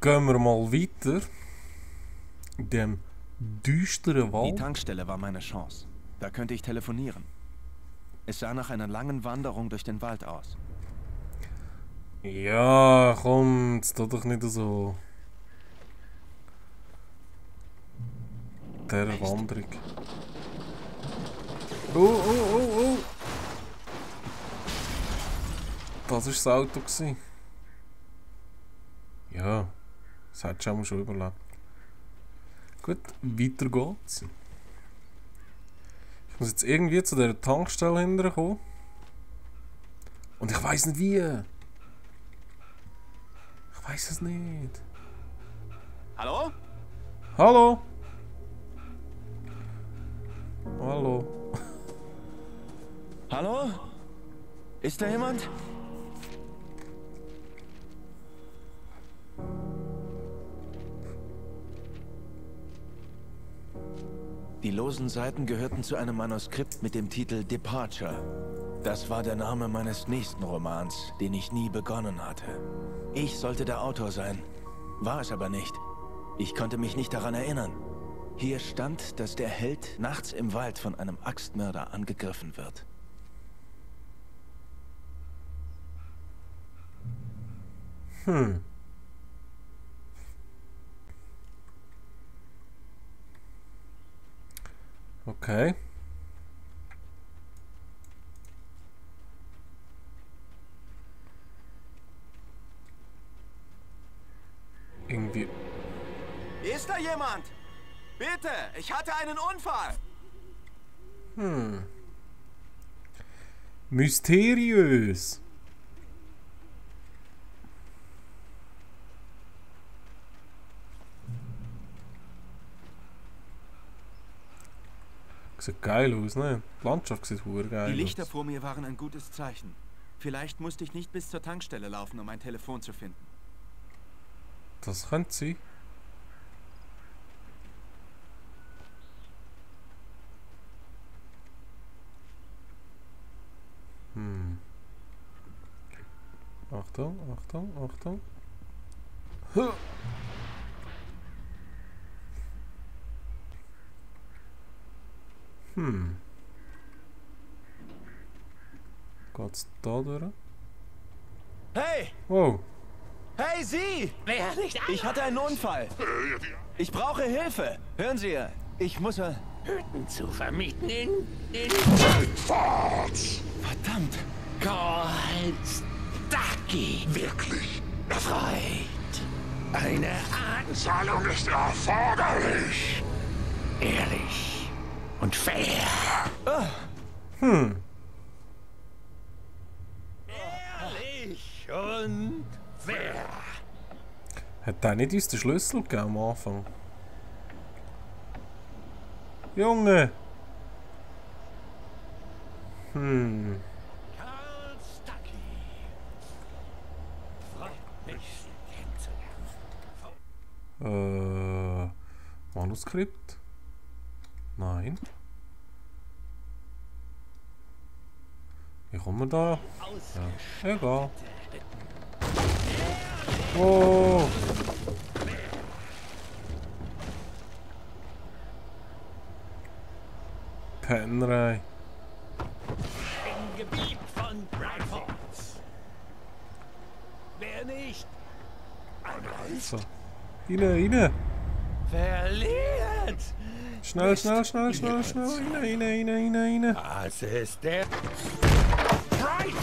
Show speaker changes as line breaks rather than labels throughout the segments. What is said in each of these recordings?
Gehen wir mal weiter. In dem düsteren Wald.
Die Tankstelle war meine Chance. Da könnte ich telefonieren. Es sah nach einer langen Wanderung durch den Wald aus.
Ja, komm, jetzt tu doch nicht so. Der Wanderung. Oh. Das war das Auto. Ja, das hat schon überlebt. Gut, weiter geht's. Ich muss jetzt irgendwie zu der Tankstelle hinterkommen. Und ich weiß nicht wie. Ich weiß es nicht.
Hallo?
Hallo? Hallo?
Hallo? Ist da jemand? Die losen Seiten gehörten zu einem Manuskript mit dem Titel Departure. Das war der Name meines nächsten Romans, den ich nie begonnen hatte. Ich sollte der Autor sein, war es aber nicht. Ich konnte mich nicht daran erinnern. Hier stand, dass der Held nachts im Wald von einem Axtmörder angegriffen wird.
Okay. Irgendwie.
Ist da jemand? Bitte, ich hatte einen Unfall.
Mysteriös. Sieht geil aus, ne? Die Landschaft sieht hure geil aus.
Die Lichter vor mir waren ein gutes Zeichen. Vielleicht musste ich nicht bis zur Tankstelle laufen, um mein Telefon zu finden.
Das könnte sein. Achtung. Huh. Geht's da durch?
Hey!
Wow.
Hey, Sie!
Wer nicht an?
Ich hatte einen Unfall. Ich brauche Hilfe. Hören Sie, ich muss...
Hütten zu vermieten in
Verdammt!
Gold Stucky.
Wirklich?
Freud. Eine
Zahlung ist erforderlich.
ehrlich und fair. Ehrlich und fair.
Hat der nicht uns den Schlüssel gegeben am Anfang? Junge!
Gold Stucky. Freut mich, Sie kennenzulernen.
Manuskript? Nein. Wie kommen wir da? Ja, egal. Oh! Pennerei.
Im Gebiet von Bright Falls. Wer nicht
So. Rein!
verliert,
Schnell! Rein!
das ist der Bright.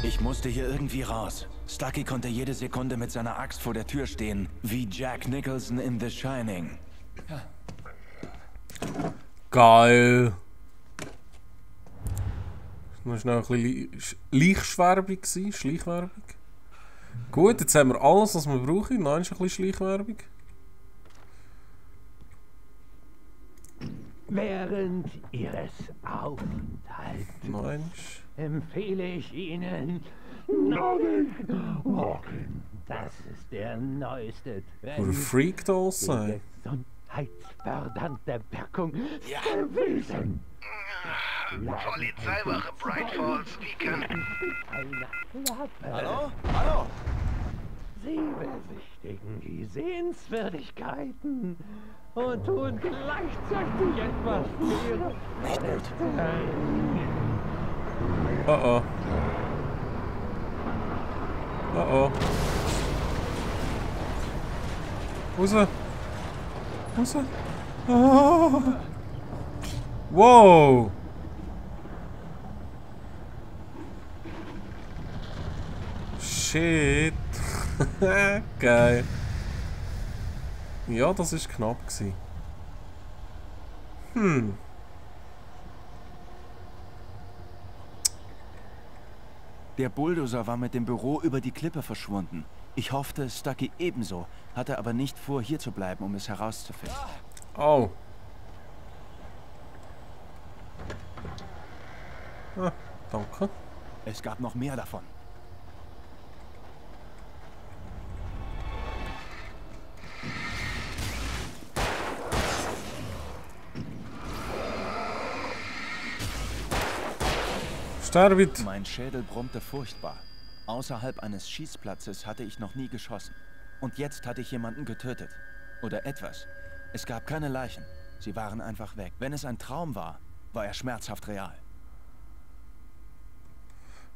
Ich musste hier irgendwie raus. Stucky konnte jede Sekunde mit seiner Axt vor der Tür stehen, wie Jack Nicholson in The Shining.
Geil! Das war noch ein bisschen Schleichwerbung. Schleichwerbung. Gut, jetzt haben wir alles, was wir brauchen. Nein, ist ein bisschen Schleichwerbung.
Während Ihres Aufenthalts
Nein.
empfehle ich Ihnen Nordic Walking. Das ist der neueste
Oder
Trend.
Freak da sein.
Gesundheitsfördernde Wirkung bewiesen.
Polizeiwache Bright Falls, wie kann...
Eine Klappe.
Hallo? Hallo?
Sie besichtigen die Sehenswürdigkeiten und tun gleichzeitig etwas für ihre Städte.
Oh oh. Oh oh. Raus! Raus! Oh. Wow! Shit! Geil! Ja, das ist knapp gewesen.
Der Bulldozer war mit dem Büro über die Klippe verschwunden. Ich hoffte, Stucky ebenso, hatte aber nicht vor, hier zu bleiben, um es herauszufinden.
Oh! Ah, danke.
Es gab noch mehr davon.
Sterbit!
Mein Schädel brummte furchtbar. Außerhalb eines Schießplatzes hatte ich noch nie geschossen. Und jetzt hatte ich jemanden getötet. Oder etwas. Es gab keine Leichen. Sie waren einfach weg. Wenn es ein Traum war, war er schmerzhaft real.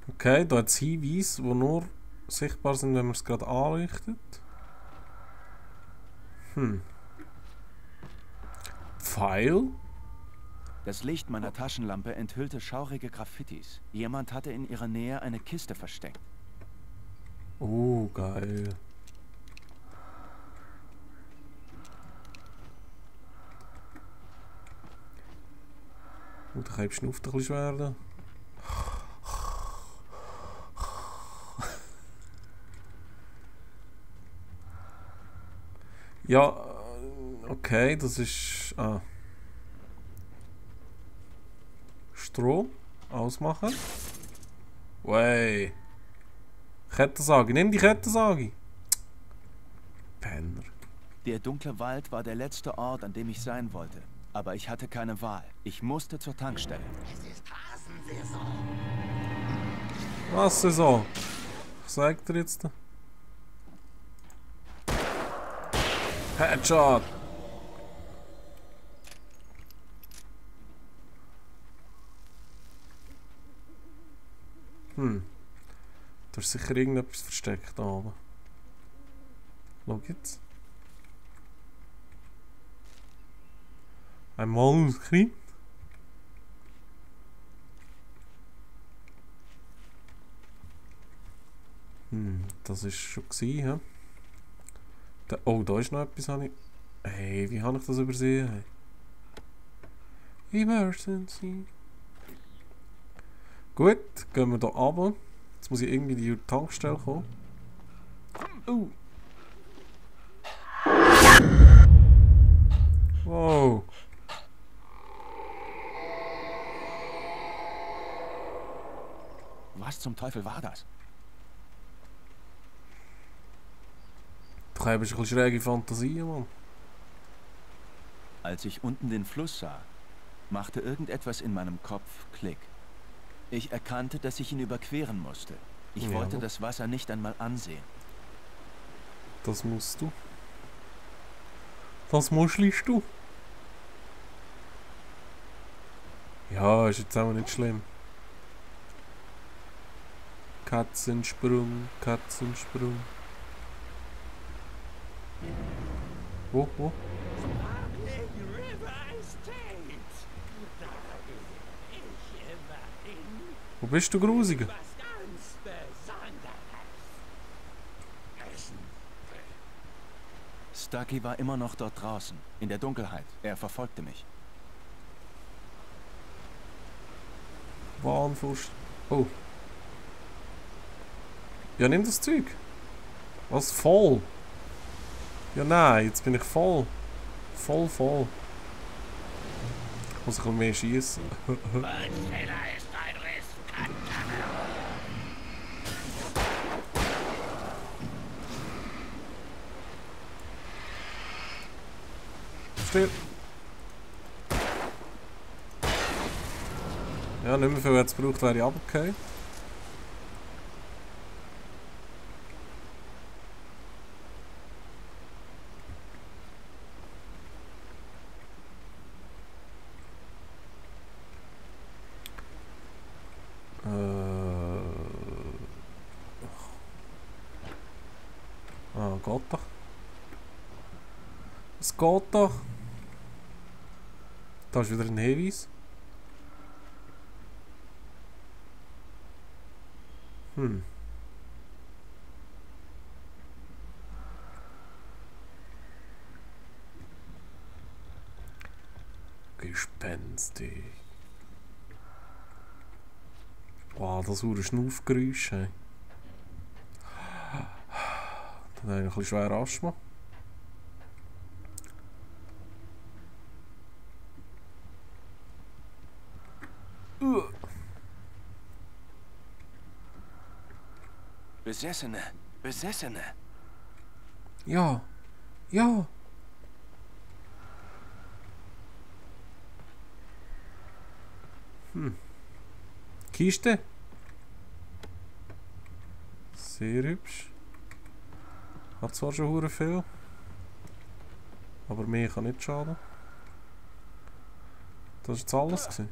Okay, da hat es Hinweise, die nur sichtbar sind, wenn man es gerade anleuchtet. Pfeil?
Das Licht meiner Taschenlampe enthüllte schaurige Graffitis. Jemand hatte in ihrer Nähe eine Kiste versteckt.
Oh, geil. Da kann ich Schnuff ein bisschen werden. Ja, okay, das ist... Strom ausmachen. Wey. Kettensage, nimm die Kettensage. Penner.
Der dunkle Wald war der letzte Ort, an dem ich sein wollte. Aber ich hatte keine Wahl. Ich musste zur Tankstelle.
Es ist Hasensaison.
Was Saison? Was sagt er jetzt? Headshot! Da ist sicher irgendetwas versteckt da oben. Schau jetzt. Ein Manuskript. Das ist schon gewesen, he? Oh, da ist noch etwas. Hey, wie habe ich das übersehen? Hey. Emergency. Gut, gehen wir hier runter. Jetzt muss ich irgendwie in die Tankstelle kommen. Wow.
Was zum Teufel war das?
Du hast ein bisschen schräge Fantasien, Mann.
Als ich unten den Fluss sah, machte irgendetwas in meinem Kopf Klick. Ich erkannte, dass ich ihn überqueren musste. Ich wollte das Wasser nicht einmal ansehen.
Das musst du. Das muschelst du. Ja, ist jetzt auch nicht schlimm. Katzensprung, Katzensprung. Wo, wo? Wo bist du, Grusiger?
Stucky war immer noch dort draußen, in der Dunkelheit. Er verfolgte mich.
Wahnfurst. Oh. Ja, nimm das Zeug. Was? Voll? Ja, nein, jetzt bin ich voll. Voll. Ich muss ein bisschen mehr schießen. Still. Ja, nicht mehr viel jetzt gebraucht, wäre ich runtergefallen. geht doch. Es geht doch. Da ist wieder ein Hinweis. Gespenstig. Wow, das ist ein Schnaufgeräusch. Hey. Dann habe ich ein bisschen schwer Asthma.
Besessene, Besessene.
Ja, ja. Kiste. Sehr hübsch. Hat zwar schon hure viel, aber mehr kann nicht schaden. Das war jetzt alles gewesen.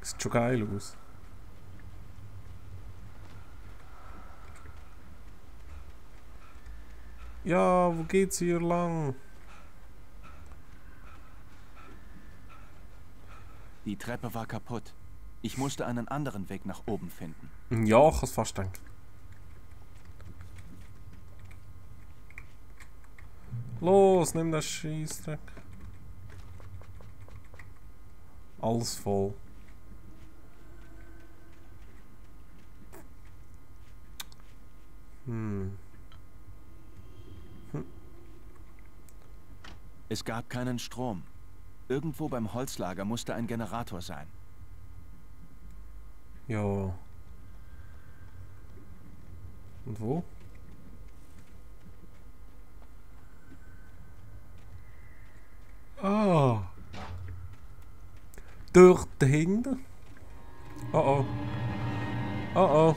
Sieht schon geil aus. Ja, wo geht's hier lang?
Die Treppe war kaputt. Ich musste einen anderen Weg nach oben finden.
Ja, ich hab's fast gedacht. Los, nimm das Scheissdreck. Alles voll.
Es gab keinen Strom. Irgendwo beim Holzlager musste ein Generator sein.
Ja. Und wo? Ah. Durch dahinter. Oh oh. Oh oh.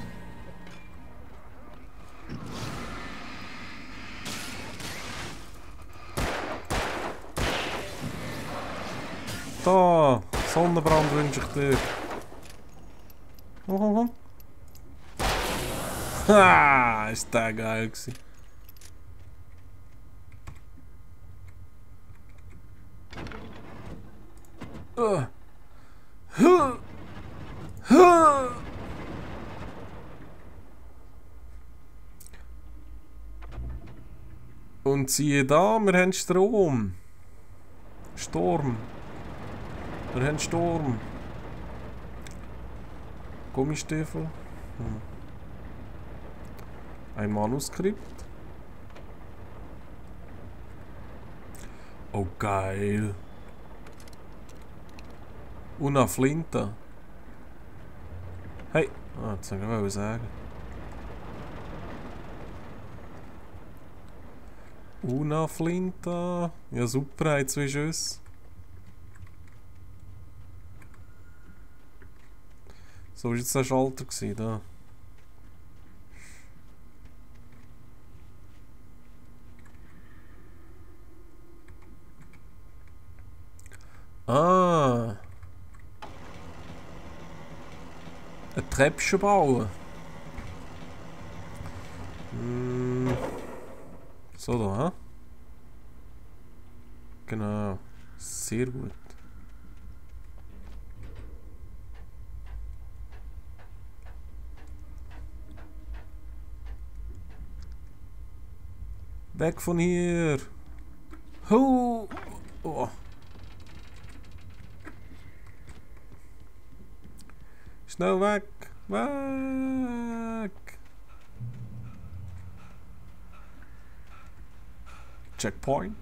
Da, Sonnenbrand wünsche ich dir. Oh. Ha, ist der geil gewesen. Und siehe da, wir haben Strom. Sturm. Wir haben Sturm. Gummistiefel. Ein Manuskript. Oh geil. Una Flinte. Hey. Ah, das wollte ich sagen. Una Flinte. Ja super, hat 2 Schüsse. So war jetzt der Schalter gewesen, da. Ah. Ein Treppchen bauen. So da, hä? Genau. Sehr gut. Weg von hier! Oh. Schnell weg! Weg! Checkpoint.